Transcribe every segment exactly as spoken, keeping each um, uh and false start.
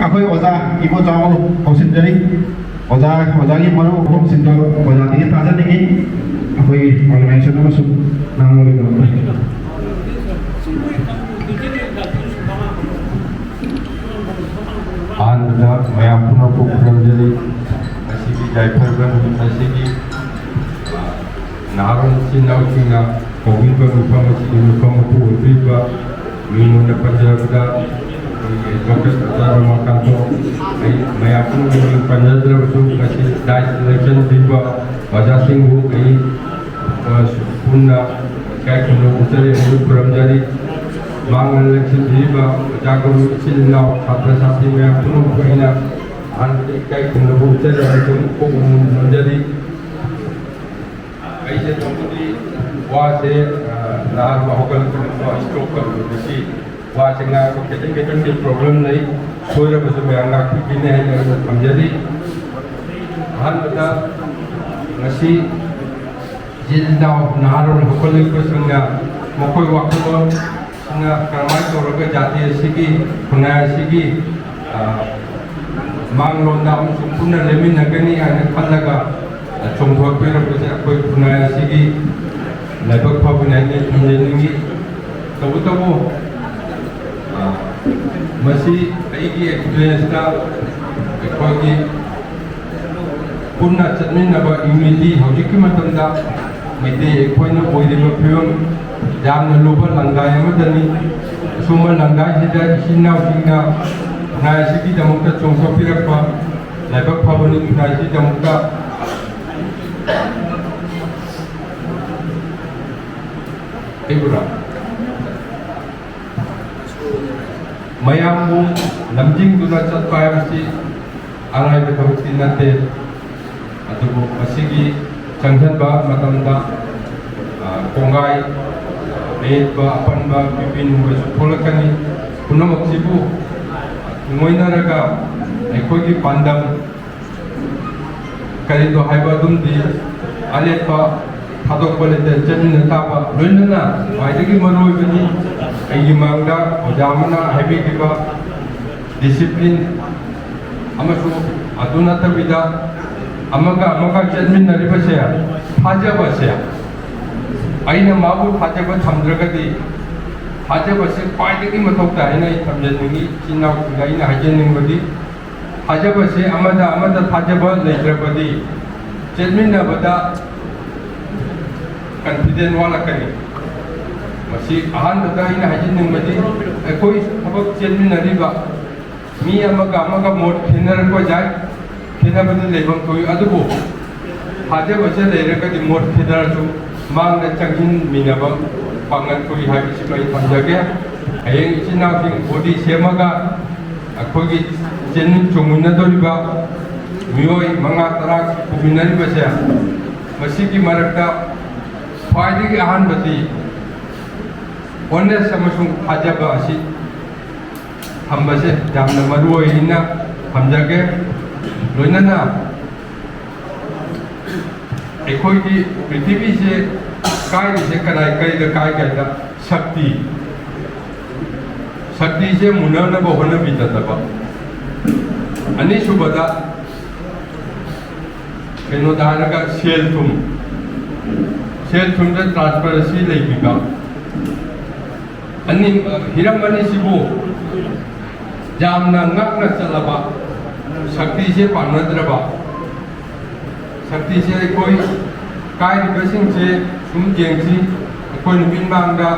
ꯑꯩꯈꯣꯏ ꯑꯣꯖꯥ ꯏꯕꯣꯆꯥꯎ ꯀꯧꯁꯤꯟꯖꯔꯤ꯫ ꯑꯣꯖꯥ, ꯑꯣꯖꯥꯒꯤ ꯃꯔꯨ ꯑꯍꯨꯝꯁꯤꯡꯗꯣ ꯑꯣꯖꯥꯗꯒꯤ ꯇꯥꯖꯅꯤꯡꯉꯤ꯫ ꯑꯩꯈꯣꯏꯒꯤ organization ꯑꯃꯁꯨꯡ ꯅꯍꯥꯔꯣꯜꯒꯤꯗꯃꯛꯇ꯫ ꯑꯍꯥꯟꯕꯗ ꯃꯌꯥꯝ ꯄꯨꯝꯅꯃꯛꯄꯨ ꯈꯨꯔꯨꯝꯖꯔꯤ꯫ ꯉꯁꯤꯒꯤ ꯌꯥꯏꯐꯔꯕ ꯅꯨꯃꯤꯠ ꯑꯁꯤꯒꯤ ꯅꯍꯥꯔꯣꯜ ꯏꯆꯤꯟ ꯏꯅꯥꯎꯁꯤꯡꯅ ꯀꯧꯕꯤꯕ ꯃꯤꯐꯝ ꯑꯁꯤꯒꯤ ꯃꯤꯐꯝ ꯃꯄꯨ ꯑꯣꯏꯕꯤꯔꯤꯕ ꯃꯤꯡ ꯑꯣꯏꯅ ꯄꯟꯖꯔꯕꯗ ꯑꯩꯈꯣꯏꯒꯤ ꯗꯣꯛꯇꯔ ꯑꯣꯖꯥ ꯔꯃꯥꯀꯥꯟꯇ, ꯑꯩ ꯃꯌꯥꯝ ꯄꯨꯝꯅꯃꯛꯀꯤ ꯃꯤꯡ ꯄꯟꯖꯗ꯭ꯔꯕꯁꯨ ꯉꯁꯤ ꯗꯥꯏꯠ ꯁꯦꯂꯦꯛꯁꯟ ꯄꯤꯕ ꯑꯣꯖꯥꯁꯤꯡꯕꯨ ꯑꯩ, ꯑ, ꯄꯨꯟꯅ ꯏꯀꯥꯏ ꯈꯨꯝꯅꯕ ꯎꯠꯆꯔꯤ ꯑꯃꯁꯨꯡ ꯈꯨꯔꯨꯝꯖꯔꯤ꯫ ꯃꯥꯡꯗ ꯂꯦꯡꯁꯤꯟꯕꯤꯔꯤꯕ ꯑꯣꯖꯥ ꯒꯨꯔꯨ ꯏꯆꯤꯜ ꯏꯅꯥꯎ ꯁꯥꯇ꯭ꯔ ꯁꯥꯇ꯭ꯔꯤ ꯃꯌꯥꯝ ꯄꯨꯝꯅꯃꯛꯄꯨ ꯑꯩꯅ ꯑꯍꯥꯟꯕꯗ ꯏꯀꯥꯏ ꯈꯨꯝꯅꯕ ꯎꯠꯆꯔꯤ ꯑꯃꯁꯨꯡ ꯄꯨꯛꯅꯤꯡ ꯅꯝꯖꯔꯤ꯫ ꯑꯩꯁꯦ ꯇꯧꯕꯗꯤ ꯋꯥꯁꯦ, ꯑ, ꯅꯍꯥꯟ ꯍꯧꯒꯠꯂꯛꯄꯗꯀꯣ stroke ꯇꯧꯔꯨꯕꯗꯒꯤ ꯋꯥꯁꯦ ꯉꯥꯡꯕ ꯈꯤꯇꯪ ꯈꯤꯇꯪꯗꯤ problem ꯂꯩ꯫ ꯁꯣꯏꯔꯕꯁꯨ ꯃꯌꯥꯝ ꯉꯥꯛꯄꯤꯒꯅꯤ ꯍꯥꯏꯅ ꯑꯩꯅ ꯊꯝꯖꯔꯤ꯫ ꯑꯍꯥꯟꯕꯗ ꯉꯁꯤ ꯏꯆꯤꯜ ꯏꯅꯥꯎ ꯅꯍꯥꯔꯣꯜ ꯍꯧꯒꯠꯂꯛꯄꯁꯤꯡꯅ ꯃꯈꯣꯏ ꯋꯥꯈꯜꯂꯣꯟ ꯅ ꯀꯔꯝꯍꯥꯏꯅ ꯇꯧꯔꯒ ꯖꯥꯇꯤ ꯑꯁꯤꯒꯤ, ꯈꯨꯟꯅꯥꯏ ꯑꯁꯤꯒꯤ, ꯑ, ꯃꯥꯡꯂꯣꯝꯗ ꯑꯃꯁꯨꯡ ꯄꯨꯟꯅ ꯂꯦꯞꯃꯤꯟꯅꯒꯅꯤ ꯍꯥꯏꯅ ꯈꯜꯂꯒ, ꯑ, ꯆꯣꯡꯊꯣꯛꯄꯤꯔꯛꯄꯁꯦ ꯑꯩꯈꯣꯏ ꯈꯨꯟꯅꯥꯏ ꯑꯁꯤꯒꯤ ꯂꯥꯏꯕꯛ ꯐꯕꯅꯤ ꯍꯥꯏꯅ ꯊꯝꯖꯅꯤꯡꯏ꯫ ꯇꯧꯕꯇꯕꯨ, ꯑ, ꯃꯁꯤ ꯑꯩꯒꯤ experience ꯇ ꯑꯩꯈꯣꯏꯒꯤ ꯄꯨꯟꯅ ꯆꯠꯃꯤꯟꯅꯕ unity ꯍꯧꯖꯤꯛꯀꯤ ꯃꯇꯝꯗ ꯃꯩꯇꯩ ꯑꯩꯈꯣꯏꯅ ꯑꯣꯏꯔꯤꯕ ꯐꯤꯕꯝ ꯌꯥꯝꯅ ꯂꯨꯕ ꯂꯪꯗꯥꯏ ꯑꯃꯗꯅꯤ꯫ ꯑꯁꯨꯝꯕ ꯂꯪꯗꯥꯏꯁꯤꯗ ꯏꯆꯤꯟ ꯏꯅꯥꯎꯁꯤꯡꯅ ꯈꯨꯟꯅꯥꯏ ꯑꯁꯤꯒꯤꯗꯃꯛꯇ ꯆꯣꯡꯊꯣꯛꯄꯤꯔꯛꯄ ꯂꯥꯏꯕꯛ ꯐꯕꯅꯤ꯫ ꯈꯨꯟꯅꯥꯏ ꯑꯁꯤꯒꯤꯗꯃꯛꯇ ꯂꯩꯕ꯭ꯔꯥ? ꯃꯌꯥꯝꯕꯨ ꯂꯝꯖꯤꯡꯗꯨꯅ ꯆꯠꯄ ꯍꯥꯏꯕꯁꯤ ꯑꯔꯥꯏꯕ ꯊꯕꯛꯇꯤ ꯅꯠꯇꯦ꯫ ꯑꯗꯨꯕꯨ ꯃꯁꯤꯒꯤ ꯆꯪꯁꯤꯟꯕ ꯃꯇꯝꯗ, ꯑ, ꯀꯣꯡꯒꯥꯏ, ꯑꯌꯦꯠꯄ, ꯑꯄꯟꯕ, ꯄꯤꯄꯤ ꯅꯨꯡꯕꯁꯨ ꯊꯣꯛꯂꯛꯀꯅꯤ꯫ ꯄꯨꯝꯅꯃꯛꯁꯤꯕꯨ ꯊꯨꯡꯑꯣꯏꯅꯔꯒ ꯑꯩꯈꯣꯏꯒꯤ ꯄꯥꯟꯗꯝ ꯀꯔꯤꯅꯣ ꯍꯥꯏꯕ ꯑꯗꯨꯝꯗꯤ ꯑꯂꯦꯞꯄ ꯊꯥꯗꯣꯛꯄ ꯂꯩꯇ ꯆꯠꯃꯤꯟꯅ ꯇꯥꯕ꯫ ꯂꯣꯏꯅꯅ ꯈ꯭ꯋꯥꯏꯗꯒꯤ ꯃꯔꯨꯑꯣꯏꯕꯗꯤ ꯑꯩꯒꯤ ꯃꯥꯡꯗ ꯑꯣꯖꯥ ꯑꯃꯅ ꯍꯥꯏꯕꯤꯈꯤꯕ ꯗꯤꯁꯤꯄ꯭ꯂꯤꯟ ꯑꯃꯁꯨ ꯑꯗꯨ ꯅꯠꯇꯕꯤꯗ ꯑꯃꯒ ꯑꯃꯒ ꯆꯠꯃꯤꯟꯅꯔꯤꯕꯁꯦ, ꯊꯥꯖꯕꯁꯦ, ꯑꯩꯅ ꯃꯥꯕꯨ ꯊꯥꯖꯕ ꯊꯝꯗ꯭ꯔꯒꯗꯤ, ꯊꯥꯖꯕꯁꯦ ꯈ꯭ꯋꯥꯏꯗꯒꯤ ꯃꯊꯧ ꯇꯥꯏ ꯍꯥꯏꯅ ꯑꯩ ꯊꯝꯖꯅꯤꯡꯉꯤ꯫ ꯏꯆꯤꯟ ꯏꯅꯥꯎꯁꯤꯡꯗ ꯑꯩꯅ ꯍꯥꯏꯖꯅꯤꯡꯕꯗꯤ, ꯊꯥꯖꯕꯁꯦ, ꯑꯃꯗ ꯑꯃꯗ ꯊꯥꯖꯕ ꯂꯩꯇ꯭ꯔꯕꯗꯤ ꯆꯦꯟꯃꯤꯟꯅꯕꯗ ꯀꯟꯐꯤꯗꯦꯟ ꯋꯥꯠꯂꯛꯀꯅꯤ꯫ ꯃꯁꯤ ꯑꯍꯥꯟꯕꯗ ꯑꯩꯅ ꯍꯥꯏꯖꯅꯤꯡꯕꯗꯤ, ꯑꯩꯈꯣꯏ ꯊꯕꯛ ꯆꯦꯟꯃꯤꯟꯅꯔꯤꯕ ꯃꯤ ꯑꯃꯒ ꯑꯃꯒ ꯃꯣꯠ ꯈꯦꯠꯅꯔꯛꯄ ꯌꯥꯏ, ꯈꯦꯠꯅꯕꯗꯤ ꯂꯩꯐꯝ ꯊꯣꯛꯏ, ꯑꯗꯨꯕꯨ ꯊꯥꯖꯕꯁꯦ ꯂꯩꯔꯒꯗꯤ ꯃꯣꯠ ꯈꯦꯠꯅꯔꯁꯨ ꯃꯥꯡꯗ ꯆꯪꯁꯤꯟꯃꯤꯟꯅꯕ ꯄꯥꯡꯒꯜ ꯊꯣꯛꯏ ꯍꯥꯏꯕꯁꯤꯃ ꯑꯩ ꯊꯝꯖꯒꯦ꯫ ꯍꯌꯦꯡ ꯏꯆꯤꯟ ꯏꯅꯥꯎꯁꯤꯡ ꯕꯣꯗꯤ ꯁꯦꯝꯃꯒ ꯑꯩꯈꯣꯏꯒꯤ ꯆꯦꯟꯃꯤꯟ ꯆꯣꯡꯃꯤꯟꯅꯗꯧꯔꯤꯕ ꯃꯤꯑꯣꯏ ꯃꯉꯥ ꯇꯔꯥ ꯄꯨꯃꯤꯟꯅꯔꯤꯕꯁꯦ, ꯃꯁꯤꯒꯤ ꯃꯔꯛꯇ ꯈ꯭ꯋꯥꯏꯗꯒꯤ ꯑꯍꯥꯟꯕꯗꯤ ꯑꯣꯅꯦꯁ ꯑꯃꯁꯨꯡ ꯊꯥꯖꯕ ꯑꯁꯤ ꯊꯝꯕꯁꯦ ꯌꯥꯝꯅ ꯃꯔꯨ ꯑꯣꯏꯅ ꯊꯝꯖꯒꯦ꯫ ꯂꯣꯏꯅꯅ ꯑꯩꯈꯣꯏꯒꯤ ꯄ꯭ꯔꯤꯊꯤꯕꯤꯁꯦ ꯀꯥꯏꯔꯤꯁꯦ ꯀꯗꯥꯏ ꯀꯔꯤꯗ ꯀꯥꯏꯒꯦ ꯍꯥꯏꯗ, ꯁꯛꯇꯤ, ꯁꯛꯇꯤꯁꯦ ꯃꯨꯟꯅꯅꯕ ꯍꯣꯠꯅꯕꯤꯗꯅꯕ꯫ ꯑꯅꯤꯁꯨꯕꯗ ꯀꯩꯅꯣꯗ ꯍꯥꯏꯔꯒ ꯁꯦꯜ ꯊꯨꯝ, ꯁꯦꯜ ꯊꯨꯝꯗ ꯇ꯭ꯔꯥꯟꯁꯄꯔꯦꯟꯁꯤ ꯂꯩꯕꯤꯕ꯫ ꯑꯅꯤ, ꯍꯤꯔꯝ ꯑꯅꯤꯁꯤꯕꯨ ꯌꯥꯝꯅ ꯉꯥꯛꯅ ꯆꯠꯂꯕ, ꯁꯛꯇꯤꯁꯦ ꯄꯥꯝꯅꯗ꯭ꯔꯕ, ꯁꯛꯇꯤꯁꯦ ꯑꯩꯈꯣꯏ ꯀꯥꯏꯔꯤꯕꯁꯤꯡꯁꯦ ꯁꯨꯝ ꯌꯦꯡꯁꯤ꯫ ꯑꯩꯈꯣꯏ ꯅꯨꯄꯤ ꯃꯥꯡꯗ,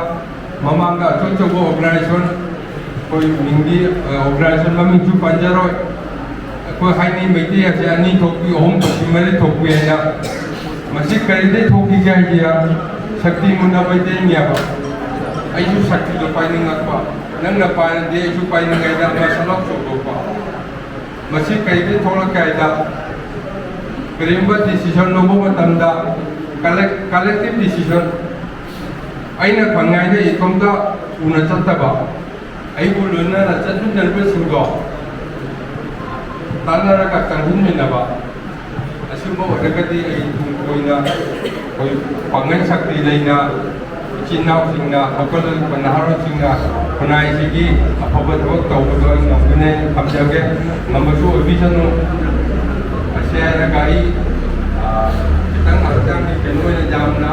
ꯃꯃꯥꯡꯗ ꯑꯆꯧ ꯑꯆꯧꯕ ꯑꯣꯔꯒꯅꯥꯏꯖꯦꯁꯟ, ꯑꯩꯈꯣꯏ ꯃꯤꯡꯗꯤ, ꯑ, ꯑꯣꯔꯒꯅꯥꯏꯖꯦꯁꯟ ꯃꯃꯤꯡꯁꯨ ꯄꯟꯖꯔꯣꯏ꯫ ꯑꯩꯈꯣꯏ ꯍꯥꯏꯅꯤ, ꯃꯩꯇꯩ ꯑꯁꯦ ꯑꯅꯤ ꯊꯣꯛꯄꯤ, ꯑꯍꯨꯝ ꯊꯣꯛꯄꯤ, ꯃꯔꯤ ꯊꯣꯛꯄꯤ ꯍꯥꯏꯅ꯫ ꯃꯁꯤ ꯀꯔꯤꯗꯩ ꯊꯣꯛꯈꯤꯒꯦ ꯍꯥꯏꯗꯤ, ꯁꯛꯇꯤ ꯃꯨꯟꯅꯕꯗꯩꯅꯦꯕ꯫ ꯑꯩꯁꯨ ꯁꯛꯇꯤꯗꯣ ꯄꯥꯏꯅꯤꯡꯉꯛꯄ, ꯅꯪꯅ ꯄꯥꯏꯔꯗꯤ ꯑꯩꯁꯨ ꯄꯥꯏꯅꯤꯡꯉꯦꯅ ꯑꯃ ꯁꯂꯥꯎ ꯆꯣꯡꯊꯣꯛꯄ꯫ ꯃꯁꯤ ꯀꯔꯤꯗꯒꯤ ꯊꯣꯛꯂꯛꯀꯦ ꯍꯥꯏꯗ, ꯀꯔꯤꯒꯨꯝꯕ ꯗꯤꯁꯤꯖꯟ ꯂꯧꯕ ꯃꯇꯝꯗ ꯀꯂꯦꯛ-, ꯀꯂꯦꯛꯇꯤꯚ ꯗꯤꯁꯤꯖꯟ, ꯑꯩꯅ ꯈꯪꯉꯦ ꯍꯥꯏꯅ ꯏꯇꯣꯝꯇ ꯎꯅ ꯆꯠꯇꯕ, ꯑꯩꯕꯨ ꯂꯣꯏꯅꯅ ꯆꯠꯃꯤꯟꯅꯔꯤꯕꯁꯤꯡꯗꯣ ꯇꯥꯟꯅꯔꯒ ꯆꯪꯍꯟꯃꯤꯟꯅꯕ, ꯑꯁꯤꯒꯨꯝꯕ ꯑꯣꯏꯔꯒꯗꯤ ꯑꯩ ꯇꯨꯡ ꯀꯣꯏꯅ ꯑꯩꯈꯣꯏ ꯄꯥꯡꯒꯜ ꯁꯛꯇꯤ ꯂꯩꯅ ꯏꯆꯤꯟ ꯏꯅꯥꯎꯁꯤꯡꯅ, ꯍꯧꯒꯠꯂꯛꯂꯤꯕ ꯅꯍꯥꯔꯣꯜꯁꯤꯡꯅ ꯈꯨꯟꯅꯥꯏꯁꯤꯒꯤ ꯑꯐꯕ ꯊꯕꯛ ꯇꯧꯕꯗꯣ ꯑꯩ ꯉꯝꯒꯅꯤ ꯍꯥꯏꯅ ꯊꯝꯖꯒꯦ꯫ ꯉꯝꯕꯁꯨ ꯑꯣꯏꯕꯤꯁꯅꯨ꯫ ꯃꯁꯤ ꯍꯥꯏꯔꯒ ꯑꯩ, ꯑ, ꯈꯤꯇꯪ ꯍꯛꯆꯥꯡꯒꯤ ꯀꯩꯅꯣ ꯑꯣꯏꯅ ꯌꯥꯝꯅ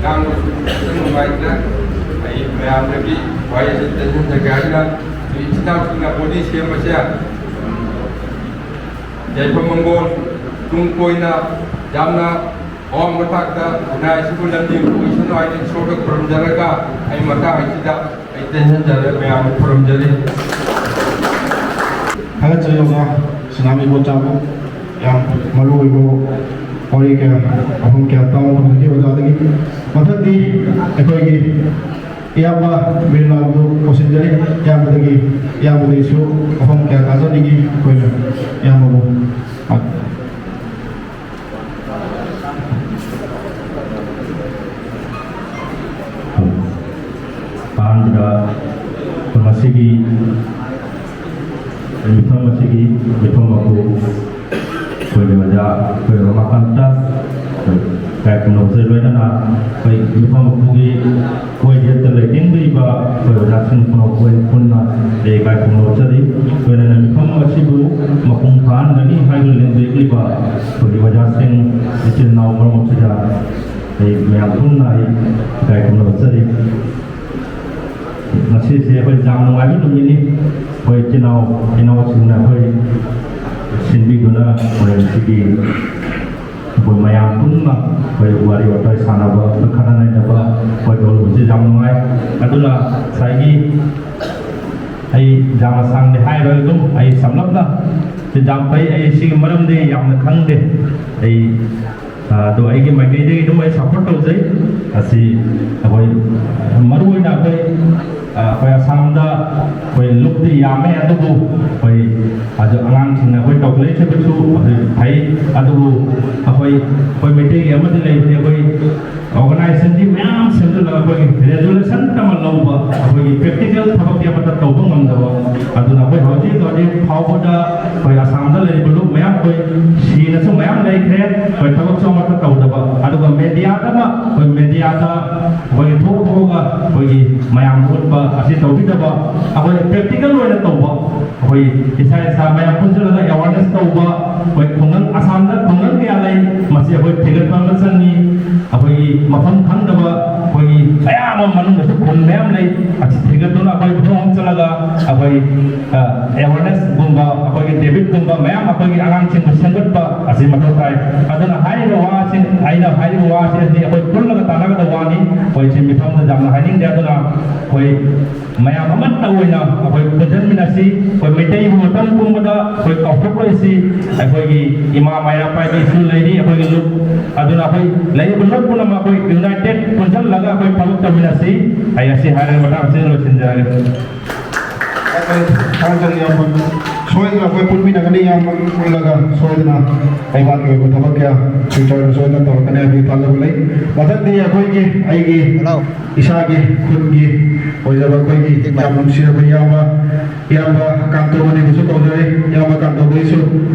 ꯉꯥꯡꯕꯁꯨ ꯈꯤꯇꯪ ꯅꯨꯡꯉꯥꯏꯇ꯭ꯔꯦ꯫ ꯑꯩ ꯃꯌꯥꯝꯗꯒꯤ ꯋꯥꯍꯩ ꯑꯁꯤ ꯇꯦꯟꯁꯤꯟꯖꯒꯦ ꯍꯥꯏꯅ ꯏꯆꯤꯟ ꯏꯅꯥꯎꯁꯤꯡꯅ ꯕꯣꯗꯤ ꯁꯦꯝꯕꯁꯦ, ꯎꯝ, ꯌꯥꯏꯐ ꯃꯪꯒꯣꯜ ꯇꯨꯡ ꯀꯣꯏꯅ ꯌꯥꯝꯅ ꯑꯋꯥꯡꯕ ꯊꯥꯛꯇ ꯈꯨꯟꯅꯥꯏ ꯑꯁꯤꯕꯨ ꯂꯝꯖꯤꯡ ꯑꯣꯏꯁꯅꯨ ꯍꯥꯏꯅ ꯏꯁꯣꯔꯗ ꯈꯨꯔꯨꯝꯖꯔꯒ ꯑꯩ ꯃꯇꯥꯡ ꯑꯁꯤꯗ ꯑꯩ ꯇꯦꯟꯁꯤꯟꯖꯔꯦ, ꯃꯌꯥꯝꯕꯨ ꯈꯨꯔꯨꯝꯖꯔꯤ꯫ ꯊꯥꯒꯠꯆꯔꯤ ꯑꯣꯖꯥ ꯁꯅꯥꯃꯍꯤ ꯏꯕꯣꯆꯥꯕꯨ꯫ ꯌꯥꯝ ꯃꯔꯨ ꯑꯣꯏꯕ ꯋꯥꯔꯤ ꯀꯌꯥ, ꯋꯥꯐꯝ ꯀꯌꯥ ꯇꯥꯕ ꯐꯪꯖꯈꯤ ꯑꯣꯖꯥꯗꯒꯤ꯫ ꯃꯊꯪꯗꯤ ꯑꯩꯈꯣꯏꯒꯤ ꯏꯌꯥꯝꯕ ꯕꯤꯔꯂꯥꯜꯕꯨ ꯀꯧꯁꯤꯟꯖꯔꯤ꯫ ꯏꯌꯥꯝꯕꯗꯒꯤ, ꯏꯌꯥꯝꯕꯗꯒꯤꯁꯨ ꯋꯥꯐꯝ ꯀꯌꯥ ꯇꯥꯖꯅꯤꯡꯉꯤ꯫ ꯑꯩꯈꯣꯏꯅ ꯏꯌꯥꯝꯕꯕꯨ ꯑꯍꯥꯟꯕꯗ ꯉꯁꯤꯒꯤ ꯃꯤꯐꯝ ꯑꯁꯤꯒꯤ ꯃꯤꯐꯝ ꯃꯄꯨ ꯑꯩꯈꯣꯏꯒꯤ ꯑꯣꯖꯥ, ꯑꯩꯈꯣꯏ ꯔꯣꯃꯥꯀꯥꯟꯇ, ꯑꯩꯈꯣꯏ ꯀꯥꯏꯀꯨꯝꯅꯧꯁꯦ ꯂꯣꯏꯅꯅ ꯑꯩꯈꯣꯏ ꯃꯤꯐꯝ ꯃꯄꯨꯒꯤ ꯑꯩꯈꯣꯏ ꯌꯦꯠꯇ ꯂꯩꯇꯦꯡꯕꯤꯔꯤꯕ ꯑꯩꯈꯣꯏ ꯑꯣꯖꯥꯁꯤꯡ ꯄꯨꯝꯅꯃꯛꯄꯨ ꯑꯩ ꯄꯨꯟꯅ ꯑꯩ ꯏꯀꯥꯏ ꯈꯨꯝꯅꯕ ꯆꯠꯂꯤ꯫ ꯂꯣꯏꯅꯅ ꯃꯤꯐꯝ ꯑꯁꯤꯕꯨ ꯃꯄꯨꯡ ꯐꯥꯍꯟꯒꯅꯤ ꯍꯥꯏꯗꯨꯅ ꯂꯦꯡꯕꯤꯔꯛꯂꯤꯕ ꯑꯩꯈꯣꯏꯒꯤ ꯑꯣꯖꯥꯁꯤꯡ, ꯏꯆꯤꯜ ꯏꯅꯥꯎ ꯃꯔꯨꯞꯁꯤꯗ ꯑꯩ ꯃꯌꯥꯝ ꯄꯨꯟꯅ ꯑꯩ ꯏꯀꯥꯏ ꯈꯨꯝꯅꯕ ꯆꯠꯂꯤ꯫ ꯉꯁꯤꯁꯦ ꯑꯩꯈꯣꯏ ꯌꯥꯝ ꯅꯨꯡꯉꯥꯏꯕ ꯅꯨꯃꯤꯠꯅꯤ꯫ ꯑꯩꯈꯣꯏ ꯏꯆꯤꯜ ꯏꯅꯥꯎ, ꯏꯅꯥꯎꯁꯤꯡꯅ ꯑꯩꯈꯣꯏ ꯁꯤꯟꯕꯤꯗꯨꯅ ꯑꯩꯈꯣꯏ ꯉꯁꯤꯒꯤ ꯑꯩꯈꯣꯏ ꯃꯌꯥꯝ ꯄꯨꯝꯅ ꯑꯩꯈꯣꯏ ꯋꯥꯔꯤ ꯋꯥꯇꯥꯏ ꯁꯥꯟꯅꯕ, ꯑꯩꯈꯣꯏ ꯈꯟꯅ ꯅꯩꯅꯕ ꯑꯩꯈꯣꯏ ꯇꯧꯔꯨꯕꯁꯤ ꯌꯥꯝ ꯅꯨꯡꯉꯥꯏ꯫ ꯑꯗꯨꯅ ꯉꯁꯥꯏꯒꯤ ꯑꯩ ꯌꯥꯝꯅ ꯁꯥꯡꯅ ꯍꯥꯏꯔꯣꯏ, ꯑꯗꯨꯝ ꯑꯩ ꯁꯝꯂꯞꯅ ꯁꯤ ꯌꯥꯝ ꯐꯩ꯫ ꯑꯩ ꯁꯤꯒꯤ ꯃꯔꯝꯗꯤ ꯌꯥꯝꯅ ꯈꯪꯗꯦ꯫ ꯑꯩ, ꯑ, ꯑꯗꯣ ꯑꯩꯒꯤ ꯃꯥꯏꯀꯩꯗꯒꯤ ꯑꯗꯨꯝ ꯑꯩ ꯁꯞꯄꯣꯔꯠ ꯇꯧꯖꯩ꯫ ꯑꯁꯤ ꯑꯩꯈꯣꯏ ꯃꯔꯨꯑꯣꯏꯅ ꯑꯩꯈꯣꯏ, ꯑ, ꯑꯩꯈꯣꯏ ꯑꯁꯥꯝꯗ ꯑꯩꯈꯣꯏ ꯂꯨꯞꯇꯤ ꯌꯥꯝꯃꯦ, ꯑꯗꯨꯕꯨ ꯑꯩꯈꯣꯏ ꯑꯗꯨ ꯑꯉꯥꯡꯁꯤꯡꯅ ꯑꯩꯈꯣꯏ ꯇꯧꯈꯠꯂꯛꯏꯁꯤꯕꯨꯁꯨ ꯑꯩꯈꯣꯏ ꯐꯩ꯫ ꯑꯗꯨꯕꯨ ꯑꯩꯈꯣꯏ, ꯑꯩꯈꯣꯏ ꯃꯩꯇꯩꯒꯤ ꯑꯃꯗꯤ ꯂꯩꯕꯅꯤ, ꯑꯩꯈꯣꯏ ꯑꯣꯔꯒꯅꯥꯏꯖꯦꯁꯟꯁꯤ ꯃꯌꯥꯝ ꯁꯦꯝꯖꯤꯜꯂꯒ ꯑꯩꯈꯣꯏꯒꯤ ꯔꯦꯖꯨꯂꯦꯁꯟ ꯑꯃ ꯂꯧꯕ, ꯑꯩꯈꯣꯏꯒꯤ ꯄ꯭ꯔꯦꯛꯇꯤꯀꯦꯜ ꯊꯕꯛꯇꯤ ꯑꯃꯠꯇ ꯇꯧꯕ ꯉꯝꯗꯕ꯫ ꯑꯗꯨꯅ ꯑꯩꯈꯣꯏ ꯍꯧꯖꯤꯛ ꯍꯧꯖꯤꯛ ꯐꯥꯎꯕꯗ ꯑꯩꯈꯣꯏ ꯑꯁꯥꯝꯗ ꯂꯩꯔꯤꯕ ꯂꯨꯞ ꯃꯌꯥꯝ ꯑꯩꯈꯣꯏ ꯁꯤꯅꯁꯨ ꯃꯌꯥꯝ ꯂꯩꯈ꯭ꯔꯦ, ꯑꯩꯈꯣꯏ ꯊꯕꯛꯁꯨ ꯑꯃꯠꯇ ꯇꯧꯗꯕ, ꯑꯗꯨꯒ ꯃꯦꯗꯤꯌꯥꯗ ꯑꯃ, ꯑꯩꯈꯣꯏ ꯃꯦꯗꯤꯌꯥꯗ ꯑꯩꯈꯣꯏꯒꯤ ꯊꯣꯛ ꯊꯣꯛꯑꯒ ꯑꯩꯈꯣꯏꯒꯤ ꯃꯌꯥꯝ ꯎꯠꯄ ꯑꯁꯤ ꯇꯧꯕꯤꯗꯕ, ꯑꯩꯈꯣꯏ ꯄ꯭ꯔꯦꯛꯇꯤꯀꯦꯜ ꯑꯣꯏꯅ ꯇꯧꯕ, ꯑꯩꯈꯣꯏ ꯏꯁꯥ ꯏꯁꯥ ꯃꯌꯥꯝ ꯄꯨꯟꯁꯤꯜꯂꯒ ꯑꯦꯋꯥꯔꯅꯦꯁ ꯇꯧꯕ, ꯑꯩꯈꯣꯏ ꯈꯨꯡꯒꯪ, ꯑꯁꯥꯝꯗ ꯈꯨꯡꯒꯪ ꯀꯌꯥ ꯂꯩ, ꯃꯁꯤ ꯑꯩꯈꯣꯏ ꯊꯤꯒꯠꯄ ꯑꯃ ꯆꯪꯉꯤ꯫ ꯑꯩꯈꯣꯏꯒꯤ ꯃꯐꯝ ꯈꯪꯗꯕ ꯑꯩꯈꯣꯏꯒꯤ ꯃꯌꯥꯝ ꯑꯃ ꯃꯅꯨꯡꯗꯁꯨ ꯈꯨꯟ ꯃꯌꯥꯝ ꯂꯩ, ꯑꯁꯤ ꯊꯤꯒꯠꯇꯨꯅ ꯑꯩꯈꯣꯏ ꯃꯐꯝ ꯑꯃ ꯆꯠꯂꯒ ꯑꯩꯈꯣꯏ ꯑꯦꯋꯥꯔꯅꯦꯁꯀꯨꯝꯕ, ꯑꯩꯈꯣꯏꯒꯤ ꯗꯦꯕꯤꯠꯀꯨꯝꯕ ꯃꯌꯥꯝ ꯑꯩꯈꯣꯏꯒꯤ ꯑꯉꯥꯡꯁꯤꯡꯕꯨ ꯁꯦꯝꯒꯠꯄ ꯑꯁꯤ ꯃꯊꯧ ꯇꯥꯏ꯫ ꯑꯗꯨꯅ ꯍꯥꯏꯔꯤꯕ ꯋꯥꯁꯤꯡ, ꯑꯩꯅ ꯍꯥꯏꯔꯤꯕ ꯋꯥꯁꯤ ꯑꯁꯤ ꯑꯩꯈꯣꯏ ꯄꯨꯜꯂꯒ ꯇꯥꯟꯅꯒꯗꯕ ꯋꯥꯅꯤ꯫ ꯑꯩꯈꯣꯏ ꯁꯤ ꯃꯤꯐꯝꯗ ꯌꯥꯝꯅ ꯍꯥꯏꯅꯤꯡꯗꯦ꯫ ꯑꯗꯨꯅ ꯑꯩꯈꯣꯏ ꯃꯌꯥꯝ ꯑꯃꯠꯇ ꯑꯣꯏꯅ ꯑꯩꯈꯣꯏ ꯄꯨꯟꯁꯤꯟꯃꯤꯟꯅꯁꯤ꯫ ꯑꯩꯈꯣꯏ ꯃꯩꯇꯩꯕꯨ ꯃꯇꯝ ꯄꯨꯝꯕꯗ ꯑꯩꯈꯣꯏ ꯀꯥꯎꯊꯣꯛꯂꯣꯏꯁꯤ꯫ ꯑꯩꯈꯣꯏꯒꯤ ꯏꯃꯥ ꯃꯩꯔꯥ ꯄꯥꯏꯕꯤ ꯏꯁꯨ ꯂꯩꯔꯤ, ꯑꯩꯈꯣꯏꯒꯤ ꯂꯨꯞ꯫ ꯑꯗꯨꯅ ꯑꯩꯈꯣꯏ ꯂꯩꯔꯤꯕ ꯂꯨꯞ ꯄꯨꯝꯅꯃꯛ ꯑꯩꯈꯣꯏ ꯌꯨꯅꯥꯏꯇꯦꯠ ꯄꯨꯟꯁꯤꯜꯂꯒ ꯑꯩꯈꯣꯏ ꯊꯕꯛ ꯇꯧꯃꯤꯟꯅꯁꯤ꯫ ꯑꯩ ꯑꯁꯤ ꯍꯥꯏꯔꯒ ꯃꯇꯥꯡ ꯑꯁꯤꯗ ꯂꯣꯏꯁꯤꯟꯖꯔꯒꯦ꯫ ꯊꯥꯒꯠꯆꯔꯤ ꯏꯌꯥꯝꯕ꯫ ꯁꯣꯏꯗꯅ ꯑꯩꯈꯣꯏ ꯄꯨꯟꯃꯤꯟꯅꯒꯅꯤ ꯏꯌꯥꯝꯕ, ꯄꯨꯜꯂꯒ ꯁꯣꯏꯗꯅ ꯂꯩꯕꯥꯛꯀꯤ ꯑꯣꯏꯕ ꯊꯕꯛ ꯀꯌꯥ ꯐ꯭ꯌꯨꯆꯔꯗ ꯁꯣꯏꯗꯅ ꯇꯧꯔꯛꯀꯅꯤ ꯍꯥꯏꯕꯒꯤ ꯊꯥꯖꯕ ꯂꯩ꯫ ꯃꯊꯪꯗꯤ ꯑꯩꯈꯣꯏꯒꯤ, ꯑꯩꯒꯤ ꯍꯜꯂꯣ꯫ ꯏꯁꯥꯒꯤ ꯈꯨꯟꯒꯤ ꯑꯣꯏꯖꯕ ꯑꯩꯈꯣꯏꯒꯤ ꯌꯥꯝ ꯅꯨꯡꯁꯤꯔꯕ ꯏꯌꯥꯝꯕ, ꯏꯌꯥꯝꯕ ꯀꯥꯟꯇꯣ ꯃꯅꯤꯕꯨꯁꯨ ꯀꯧꯖꯔꯤ꯫ ꯏꯌꯥꯝꯕ ꯀꯥꯟꯇꯣꯗꯒꯤꯁꯨ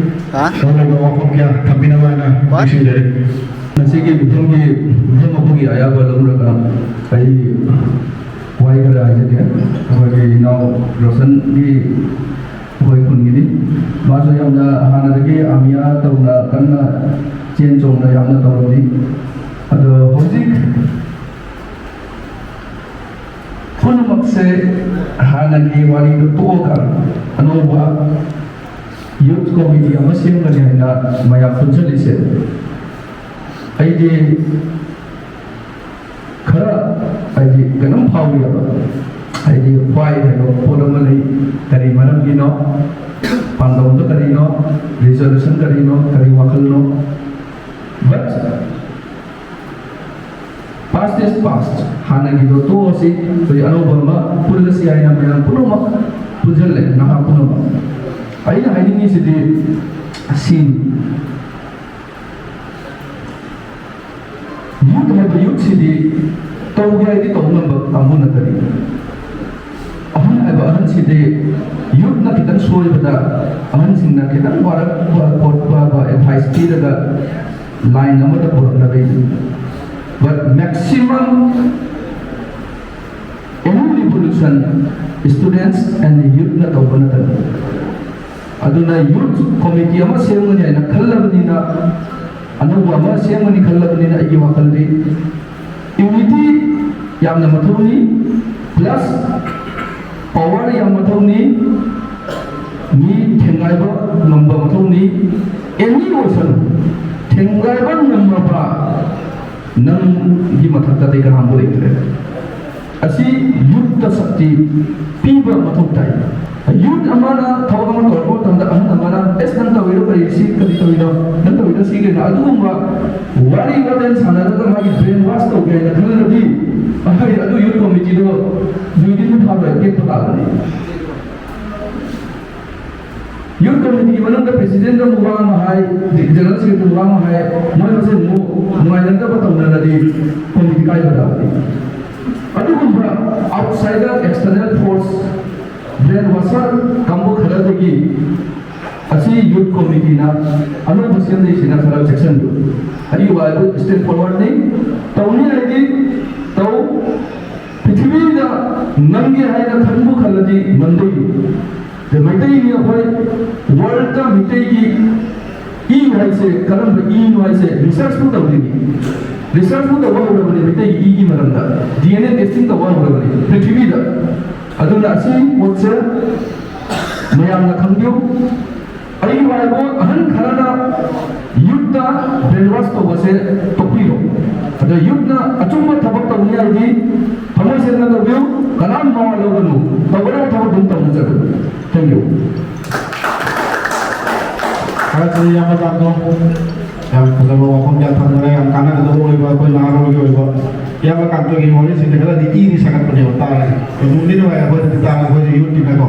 ꯃꯔꯨꯑꯣꯏꯕ ꯋꯥꯐꯝ ꯀꯌꯥ ꯊꯝꯕꯤꯅꯕ ꯍꯥꯏꯅ ꯅꯤꯡꯁꯤꯡꯖꯔꯤ꯫ ꯉꯁꯤꯒꯤ ꯃꯤꯐꯝꯒꯤ, ꯃꯤꯐꯝ ꯑꯗꯨꯒꯤ ꯑꯌꯥꯕ ꯂꯧꯔꯒ ꯑꯩ ꯋꯥꯍꯩ ꯈꯔ ꯍꯥꯏꯖꯒꯦ꯫ ꯑꯩꯈꯣꯏꯒꯤ ꯏꯅꯥꯎ ꯔꯣꯁꯟꯒꯤ ꯑꯩꯈꯣꯏ ꯈꯨꯟꯒꯤꯅꯤ꯫ ꯃꯥꯁꯨ ꯌꯥꯝꯅ ꯍꯥꯟꯅꯗꯒꯤ ꯑꯥꯔꯃꯤꯌꯥ ꯇꯧꯅ ꯀꯟꯅ ꯆꯦꯟ ꯆꯣꯡꯅ ꯌꯥꯝꯅ ꯇꯧꯔꯝꯃꯤ꯫ ꯑꯗꯣ ꯍꯧꯖꯤꯛ ꯄꯨꯝꯅꯃꯛꯁꯦ ꯍꯥꯟꯅꯒꯤ ꯋꯥꯔꯤꯗꯨ ꯇꯣꯛꯑꯒ ꯑꯅꯧꯕ ꯌꯨꯠ ꯀꯣꯃꯤꯇꯤ ꯑꯃ ꯁꯦꯝꯒꯅꯤ ꯍꯥꯏꯅ ꯃꯌꯥꯝ ꯄꯨꯟꯁꯤꯜꯂꯤꯁꯦ꯫ ꯑꯩꯗꯤ ꯈꯔ ꯍꯥꯏꯗꯤ ꯀꯩꯅꯣꯝ ꯐꯥꯎꯔꯤꯑꯕ꯫ ꯍꯥꯏꯗꯤ ꯈ꯭ꯋꯥꯏ ꯍꯥꯏꯕ ꯄꯣꯠ ꯑꯃ ꯂꯩ꯫ ꯀꯔꯤ ꯃꯔꯝꯒꯤꯅꯣ? ꯄꯥꯟꯗꯝꯗꯣ ꯀꯔꯤꯅꯣ? ꯔꯤꯖꯣꯂꯨꯁꯟ ꯀꯔꯤꯅꯣ? ꯀꯔꯤ ꯋꯥꯈꯜꯅꯣ? But past is past. ꯍꯥꯟꯅꯒꯤꯗꯣ ꯇꯣꯛꯑꯁꯤ, ꯑꯩꯈꯣꯏ ꯑꯅꯧꯕ ꯑꯃ ꯄꯨꯜꯂꯁꯤ ꯍꯥꯏꯅ ꯃꯌꯥꯝ ꯄꯨꯝꯅꯃꯛ ꯄꯨꯟꯁꯤꯜꯂꯦ, ꯅꯍꯥ ꯄꯨꯝꯅꯃꯛ꯫ ꯑꯩꯅ ꯍꯥꯏꯅꯤꯡꯉꯤꯁꯤꯗꯤ ꯁꯤꯅꯤ꯫ ꯌꯨꯠ ꯍꯥꯏꯕ ꯌꯨꯠꯁꯤꯗꯤ ꯇꯧꯒꯦ ꯍꯥꯏꯗꯤ ꯇꯧꯕ ꯉꯝꯕ ꯀꯥꯡꯕꯨ ꯅꯠꯇꯔꯤ꯫ ꯑꯍꯟ ꯍꯥꯏꯕ ꯑꯍꯟꯁꯤꯗꯤ Youthꯅ ꯈꯤꯇꯪ ꯁꯣꯏꯕꯗ ꯑꯍꯟꯁꯤꯡꯅ ꯈꯤꯇꯪ ꯋꯥꯔꯛꯄ ꯈꯣꯠꯄ ꯑꯦꯗꯚꯥꯏꯁ ꯄꯤꯔꯒ ꯂꯥꯏꯟ ꯑꯃꯗ ꯄꯨꯔꯛꯅꯕꯒꯤ, but maximum any revolution students and youthꯅ ꯇꯧꯕ ꯅꯠꯇꯅ꯫ ꯑꯗꯨꯅ youth committee ꯑꯃ ꯁꯦꯝꯒꯅꯤ ꯍꯥꯏꯅ ꯈꯜꯂꯕꯅꯤꯅ, ꯑꯅꯧꯕ ꯑꯃ ꯁꯦꯝꯒꯅꯤ ꯈꯜꯂꯕꯅꯤꯅ, ꯑꯩꯒꯤ ꯋꯥꯈꯜꯗꯤ unity ꯌꯥꯝꯅ ꯃꯊꯧꯅꯤ, plus power ꯌꯥꯝ ꯃꯊꯧꯅꯤ, ꯃꯤ ꯊꯦꯡꯒꯥꯏꯕ ꯉꯝꯕ ꯃꯊꯧꯅꯤ꯫ Any ꯑꯣꯏꯁꯅꯨ, ꯊꯦꯡꯒꯥꯏꯕ ꯉꯝꯃꯕ ꯅꯪꯒꯤ ꯃꯊꯛꯇꯗꯤ ꯀꯅꯥꯝꯇ ꯂꯩꯇ꯭ꯔꯦ꯫ ꯑꯁꯤ youthꯇ ꯁꯛꯇꯤ ꯄꯤꯕ ꯃꯊꯧ ꯇꯥꯏ꯫ Youth ꯑꯃꯅ ꯊꯕꯛ ꯑꯃ ꯇꯧꯔꯛꯄ ꯃꯇꯝꯗ, ꯑꯍꯟ ꯑꯃꯅ, "ꯑꯦꯁ, ꯅꯪ ꯇꯧꯔꯤꯗꯣ ꯀꯔꯤ? ꯁꯤ ꯀꯔꯤ ꯇꯧꯔꯤꯅꯣ? ꯅꯪ ꯇꯧꯔꯤꯗꯣ ꯁꯤ ꯀꯩꯅꯣ?" ꯑꯗꯨꯒꯨꯝꯕ ꯋꯥꯔꯤ ꯋꯥꯇꯥꯏ ꯁꯥꯟꯅꯔꯒ ꯃꯥꯒꯤ brain wash ꯇꯧꯒꯦ ꯍꯥꯏꯅ ꯈꯜꯂꯒꯗꯤ, ꯑꯩꯈꯣꯏ ꯑꯗꯨ youth committeeꯗꯣ ꯂꯣꯏꯗꯤ ꯑꯗꯨꯝ ꯐꯥꯕ ꯇꯦꯛꯄ ꯇꯥꯕꯅꯤ꯫ Youth committeeꯒꯤ ꯃꯅꯨꯡꯗ presidentꯗ ꯑꯃꯨꯛ ꯋꯥ ꯑꯃ ꯍꯥꯏ, general secretaryꯗ ꯋꯥ ꯑꯃ ꯍꯥꯏ, ꯃꯣꯏ ꯃꯁꯦꯟ ꯑꯃꯨꯛ ꯅꯨꯡꯉꯥꯏꯅꯗꯕ ꯇꯧꯅꯔꯗꯤ committee ꯀꯥꯏꯕ ꯇꯥꯕꯅꯤ꯫ ꯑꯗꯨꯒꯨꯝꯕ outsider external force, brain washer ꯀꯥꯡꯕꯨ ꯈꯔꯗꯒꯤ ꯑꯁꯤ youth committeeꯅ ꯑꯅꯧꯕ ꯁꯦꯝꯅꯩꯁꯤꯅ ꯈꯔ ꯆꯦꯛꯁꯤꯟꯕꯤꯌꯨ꯫ ꯑꯩꯒꯤ ꯋꯥ ꯍꯥꯏꯕꯨ step forwardꯅꯤ꯫ ꯇꯧꯅꯤ ꯍꯥꯏꯗꯤ ꯇꯧ꯫ ꯄ꯭ꯔꯤꯊꯤꯕꯤꯗ ꯉꯝꯒꯦ ꯍꯥꯏꯅ ꯈꯟꯕꯨ ꯈꯜꯂꯗꯤ ꯉꯝꯗꯣꯏꯅꯤ꯫ ꯑꯗ ꯃꯩꯇꯩꯅꯤ ꯑꯩꯈꯣꯏ꯫ Worldꯇ ꯃꯩꯇꯩꯒꯤ ꯏ ꯍꯥꯏꯁꯦ ꯀꯔꯝꯕ ꯏꯅꯣ ꯍꯥꯏꯁꯦ researchꯄꯨ ꯇꯧꯔꯤꯅꯤ꯫ Researchꯄꯨ ꯇꯧꯕ ꯍꯧꯔꯕꯅꯤ ꯃꯩꯇꯩꯒꯤ ꯏꯒꯤ ꯃꯔꯝꯗ꯫ DNA testing ꯇꯧꯕ ꯍꯧꯔꯕꯅꯤ ꯄ꯭ꯔꯤꯊꯤꯕꯤꯗ꯫ ꯑꯗꯨꯅ ꯑꯁꯤ ꯄꯣꯠꯁꯦ ꯃꯌꯥꯝꯅ ꯈꯪꯕꯤꯌꯨ꯫ ꯑꯩ ꯍꯥꯏꯕꯨ ꯑꯍꯟ ꯈꯔꯅ youthꯇ brain wash ꯇꯧꯕꯁꯦ ꯇꯣꯛꯄꯤꯔꯣ꯫ ꯑꯗ youthꯅ ꯑꯆꯨꯝꯕ ꯊꯕꯛ ꯇꯧꯅꯤ ꯍꯥꯏꯔꯗꯤ ꯊꯃꯣꯏ ꯁꯦꯡꯅ ꯇꯧꯕꯤꯌꯨ, ꯀꯅꯥꯝ ꯃꯋꯥ ꯂꯧꯒꯅꯨ, ꯇꯧꯒꯗꯕ ꯊꯕꯛ ꯑꯗꯨꯝ ꯇꯧꯅ ꯆꯠꯂꯨ꯫ Thank you꯫ ꯊꯥꯒꯠꯆꯔꯤ ꯏꯌꯥꯝꯕ ꯀꯥꯟꯇꯣ꯫ ꯌꯥꯝ ꯐꯖꯕ ꯋꯥꯐꯝ ꯀꯌꯥ ꯊꯝꯈꯔꯦ, ꯌꯥꯝ ꯀꯥꯟꯅꯒꯗꯕ ꯑꯣꯏꯕ ꯑꯩꯈꯣꯏ ꯅꯍꯥꯔꯣꯜꯒꯤ ꯑꯣꯏꯕ꯫ ꯏꯌꯥꯝꯕ ꯀꯥꯟꯇꯣꯒꯤ ꯋꯥꯔꯤꯁꯤꯡꯁꯦ ꯈꯔꯗꯤ ꯏꯗꯤ ꯁꯥꯒꯠꯄꯅꯦꯕ ꯇꯥꯔꯒ꯫ ꯅꯨꯡꯗꯤ ꯅꯨꯡꯉꯥꯏ ꯑꯩꯈꯣꯏꯗꯗꯤ ꯇꯥꯔꯒ, ꯑꯩꯈꯣꯏꯁꯦ youthꯅꯤꯅꯀꯣ꯫